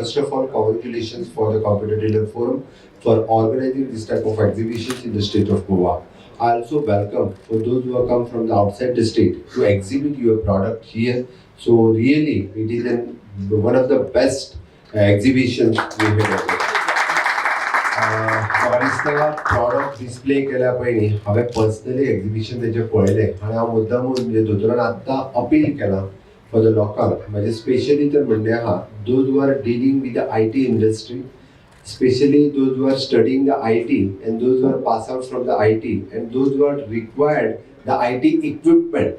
First of all, congratulations for the Computer Dealer Forum for organizing this type of exhibitions in the state of Goa. I also welcome for those who have come from the outside the state to exhibit your product here. So really, it is one of the best exhibitions we have ever. म्हाका दिसता, product display केल्या पयलीं हांवें personally exhibition तेजें पळयलें आनी हांव मुद्दामून, म्हणजे दोतोरान आत्तां अपील केलां फॉर the लोकांक, म्हणजे स्पेशली तर म्हणणें आहा, those who are dealing with the IT industry, especially those who are studying the IT and those who are pass out from the IT and those who are required the IT equipment,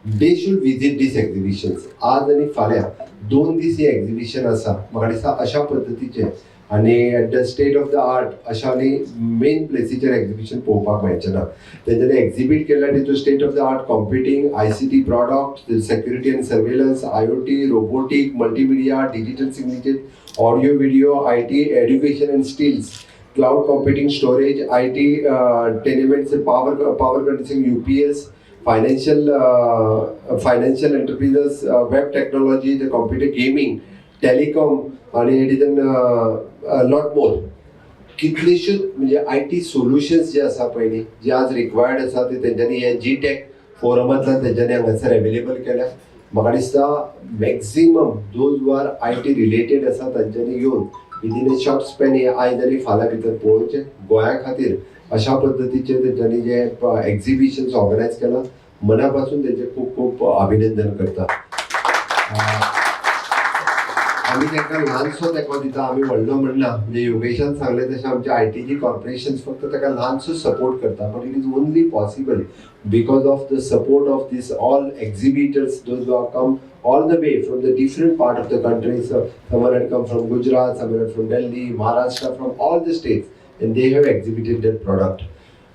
they should visit these exhibitions. आज आनी फाल्यां 2 दीस हे exhibition आसा. म्हाका दिसता, अशा पद्दतीचें आनी at the state of the art अशा आनी मेन प्लेसीचेर एक्झिबिशन पळोवपाक मेळचें ना. तेंच्यांनी एक्झिबीट केल्या तितून state of the art computing, ICT product, security and surveillance, IoT, robotic, multimedia, digital signature, audio, video, IT, education and skills, cloud computing, storage, IT, tenements, power conditioning, UPS, financial enterprises, web technology, the computer gaming, telecom, आणि it is lot more. कितलेश्योच म्हणजे IT solutions जे आसा पयलीं, जे आज required आसा, ते तेंच्यांनी हे जी टॅक फोरमांतल्यान तेंच्यांनी हांगासर अवेलेबल केल्या. म्हाका दिसता, maximum those who are IT related आसा, तांच्यांनी येवन विदीन अ शॉर्ट स्पॅन हे आयज आनी फाल्यां भितर पळोवचें. गोंया खातीर अशा पद्दतीचे तेंच्यांनी जे एक्झिबिशन्स ऑर्गनायज केलां, मना पासून तेंचें खूब खूब अभिनंदन करता. आमी तांकां ल्हानसो तेंको दिता, आमी व्हडलो म्हणना. म्हणजे योगेशान सांगलें तशें, आमचे आयटीजी कॉर्पोरेशन्स फक्त ताका ल्हानसो सपोर्ट करता, but it is only possible because of the support of this all exhibitors, those who have come all the way from the different part of the country. So someone had come from Gujarat, someone had from Delhi, Maharashtra, from all the states, and they have exhibited their product.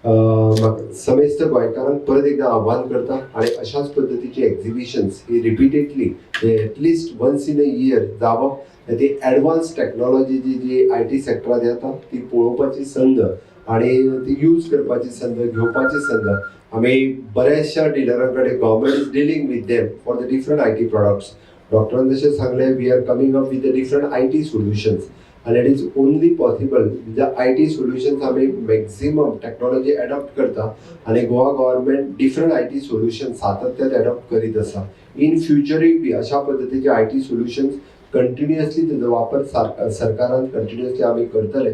समेस्त गोंयकारांक परत एकदा आव्हान करता आणि अशाच पद्दतीची exhibitions he repeatedly, at least once in a year जावप. ती एडवान्स टॅक्नॉलॉजी जी जी IT सेक्टरात येता, ती पळोवपाची संद आणि ती यूज करपाची संद, घेवपाची संद. आमी बऱ्याचशा डिलरां कडेन, government is dealing with them for the different IT products. डॉक्टरान जशें सांगलें, we are coming up with the different IT solutions आनी it is only possible the IT solutions. आमी मॅक्झिमम टॅक्नॉलॉजी एडॉप्ट करता आनी Goa government different IT solution सातत्यात adopt करीत आसा. In फ्युचरूय बी अशा पद्दतीचे IT solutions continuously तेजो वापर सरकारान कंटिन्युअसली आमी करतले,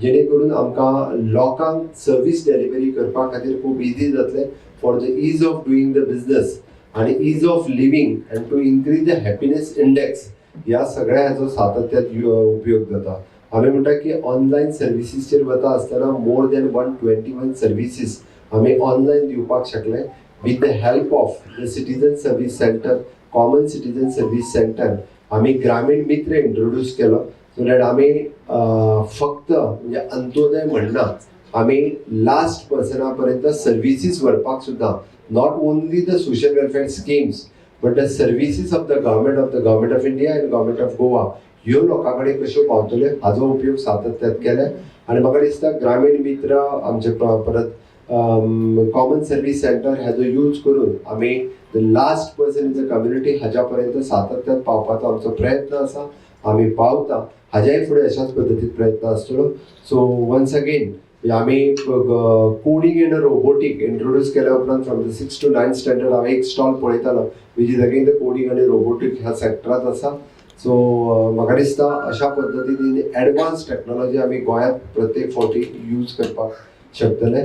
जेणे करून आमकां लोकांक सर्वीस डिलिव्हरी करपा खातीर खूब इजी जातलें, for the ease of doing the business आणि ease of living and to increase the happiness index. ह्या सगळ्या हाचो सातत्यात उपयोग जाता. आमी म्हणटा की ऑनलायन सर्विसीसचेर वता आसतना more than 121 services आमी ऑनलायन दिवपाक शकले with the help of the citizen service center, common citizen service center. आमी ग्रामीण मित्र इंट्रोड्यूस केलो, सो that आमी फक्त म्हणजे अंत्योदय म्हणना, आमी लास्ट पर्सना पर्यंत सर्विसीस व्हरपाक सुद्दां, not only the social welfare schemes but the services of the government of India and government of Goa, ह्यो लोकां कडेन कश्यो पावतल्यो हाजो उपयोग सातत्यात केले. आनी म्हाका दिसता, ग्रामीण मित्र, आमचे परत कॉमन सर्वीस सेंटर हाजो यूज करून आमी the last person in the community हाज्या पर्यंत सातत्यात पावपाचो आमचो प्रयत्न आसा. आमी पावता, हाज्याय फुडें अशाच पद्दतीन प्रयत्न आसतलो. सो वन्स अगेन, आमी कोडींग एंड रोबोटीक इंट्रोड्यूस केल्या उपरांत from the six to nine standard हांव एक स्टॉल पळयतालो, which is again the coding आनी रोबोटीक ह्या सेक्टरांत आसा. सो म्हाका दिसता, अशा पद्दतीन एडवान्स टॅक्नॉलॉजी आमी गोंयांत प्रत्येक फावटी यूज करपाक शकतले.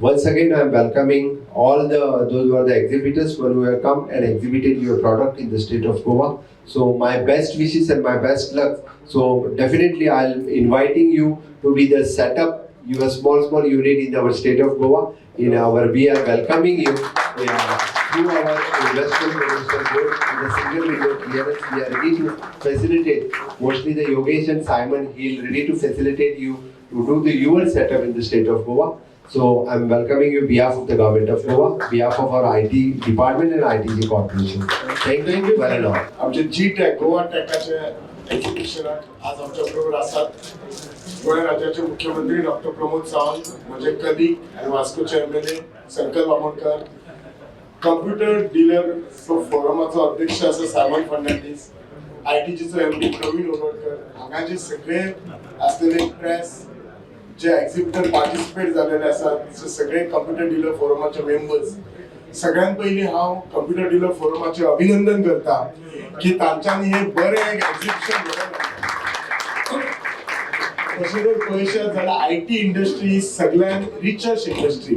Once again, I am welcoming all the those are the exhibitors who have come and exhibited your product in the state of Goa. So my best wishes and my best luck. So definitely I am inviting you to be the setup your small small unit in our state of Goa. In our we are welcoming you, yeah, through our investment promotion board in the single window clearance. We are ready to facilitate. Mostly the Yogesh and Simon, he will ready to facilitate you to do the your setup in the state of Goa. So I'm welcoming you behalf of the government of Goa, behalf of our IT department and ITG Corporation. Thank you, one and all. आमचे जी tech, Goa टॅकाचे एक्झिबिशनाक आज आमच्या बरोबर आसात गोंय राज्याचे मुख्यमंत्री doctor Pramod Sawant, म्हजे colleague आनी वास्कोचे एमएलए संकल्प बामणकर, कम्प्युटर डिलर फोरमाचो अध्यक्ष आसा सायमन फर्नांडीस. आयटीजीचो एमडी प्रवीण ओनोडकर, हांगा जे सगळे आसलेले प्रेस, जे एक्झिबिटर पार्टिसिपेट झालेले आसात, सगळे कम्प्युटर डिलर फोरमाचे मेंबर्स, सगळ्यात पयलीं हांव कम्प्युटर डिलर फोरमाचे अभिनंदन करता की तांच्यांनी हे बरें एक एक्झिबिशन घडोवन. तशें जर पळयशात जाल्यार IT industry सगळ्यात रिचस्ट इंडस्ट्री.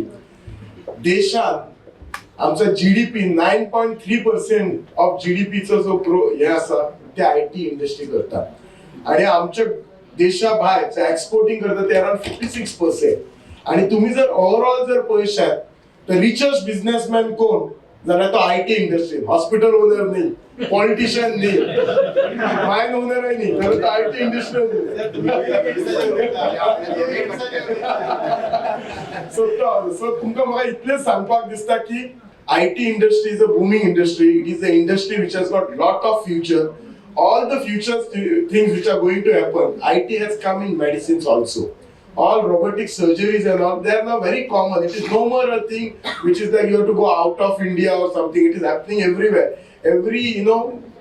देशात आमचा जीडीपी, 9.3% ऑफ जीडीपीचो जो ग्रो हे आसा ते IT industry करता आणि आमच्या देशा भायर एक्सपोर्टिंग करता ते अराउंड 56%. आणि तुम्ही जर ओव्हरऑल जर पळयशात तर रिचेस्ट बिझनेसमॅन कोण जाल्यार तो IT industry. Hospital owner न्ही, पॉलिटिशियन न्ही, मायन ओनर न्ही, जाल्यार तो IT industry. सो तुमकां म्हाका इतलेंच सांगपाक दिसता की IT industry is a booming industry. It is a industry which has got lot of future. All the future things which are going to happen, IT has come in medicines also. All robotic surgeries and all, they are now very common. It is no more a thing which is like you have to go out of India or something. It is happening everywhere. Every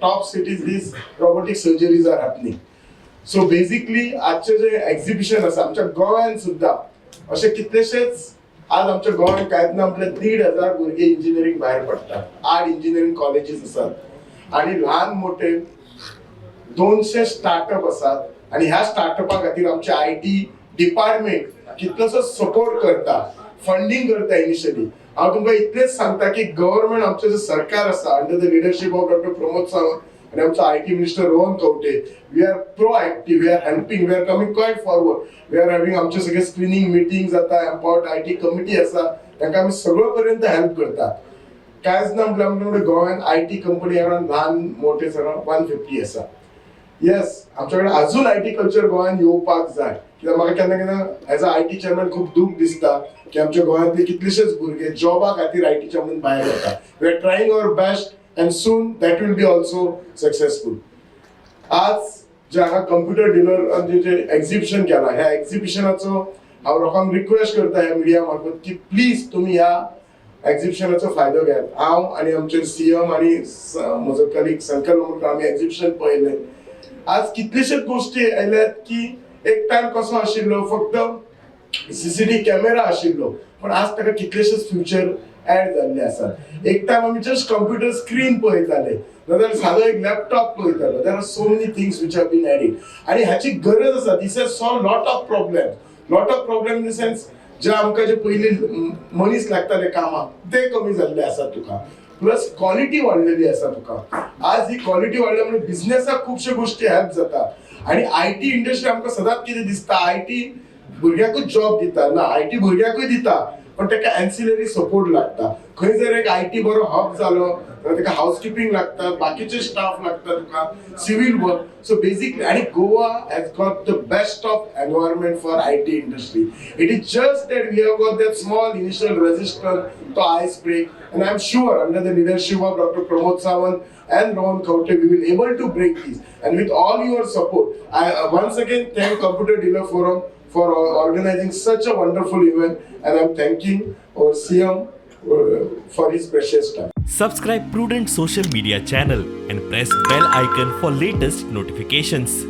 top cities, these robotic surgeries are happening. So basically आजचे जे exhibition आसा, आमच्या गोव्यान सुद्दां अशे कितलेशेच, आज आमच्या गोव्यान कांयच ना म्हटल्यार 1,500 भुरगे इंजिनियरींग भायर पडटात. आठ इंजिनियरींग कॉलेजीस आसात आणि ल्हान मोठे 200 स्टार्टअप आसात आणि ह्या स्टार्टअपा खातीर आमचे IT department कितलोसो सपोर्ट करता, फंडींग करता इनिशियली. हांव तुमकां इतलेंच सांगता की गव्हर्मेंट, आमचें जें सरकार आसा under the leadership of Doctor Pramod Sawant आणि आमचो IT minister Rohan Khaunte, we are proactive, we are helping, we are coming quite forward. We are having आमचे सगळे स्क्रिनींग मिटींग जाता, एम्पावर्ड IT committee आसा, तांकां आमी सगळो पर्यंत हेल्प करता. कांयच ना म्हटल्यार आमच्या गोव्यान IT company around ल्हान मोठे सगळं 150 आसा. येस, आमच्याकडे अजून IT culture गोव्यान येवपाक जाय, कित्याक म्हाका केन्ना केन्ना एज अ IT chairman खूब दूख दिसता की आमच्या गोंयांतले कितलेशेच भुरगे जॉबा खातीर आयटीच्या म्हणून भायर वता. We are trying our best and soon that will be also successful. आज जे हांगा कंप्युटर डिलर जे एक्झिबिशन केला, ह्या एक्झिबिशनाचो हांव लोकांक रिक्वेस्ट करता ह्या मिडिया मार्फत की प्लीज तुमी ह्या एक्झिबिशनाचो फायदो घेयात. हांव आनी आमचे सीएम आनी म्हजो कलीग संकल्प म्हणटा, आमी एक्झिबिशन पळयलें. आज कितलेशेच गोष्टी आयल्यात की एक टायम कसो आशिल्लो, फक्त सीसीटीव्ही कॅमेरा आशिल्लो, पण आज ताका कितलेशेच फिचर ऍड जाल्ले आसात. एक टायम आमी जस्ट कंप्युटर स्क्रीन पळयताले, नाजाल्यार सादो एक लॅपटॉप पळयतालो. There are so many things which have been added आणि ह्याची गरज आसा. This has solve lot of problem, lot of problem in the sense जे आमकां जे पयलीं मनीस लागताले कामाक ते कमी जाल्ले आसात तुका, प्लस क्वॉलिटी वाडलेली आसा तुका. आज ही क्वॉलिटी वाडल्या म्हणजे बिझनेसाक खुबश्यो गोष्टी हेल्प जाता. आणि IT industry आमकां सदांच कितें दिसता, IT भुरग्याकूच जॉब दिता. ना, IT भुरग्याकूय दिता, पण ताका एन्सिलरी सपोर्ट लागता. खंय जर एक IT बरो हब जालो जाल्यार ताका हाऊस किपिंग लागता, बाकीचे स्टाफ लागता तुका, सिव्हिल वर्क. सो बेसिकली आणि Goa has got the best of environment for IT industry. It is just that we have got that small initial resistance to ice break, and I'm sure under the leadership of Dr. Pramod Sawant and Rohan Khaunte, we will able to break this. And with all your support, I once again thank Computer Dealer Forum for organizing such a wonderful event, and I'm thanking our CM for his precious time. Subscribe Prudent Social Media channel and press bell icon for latest notifications.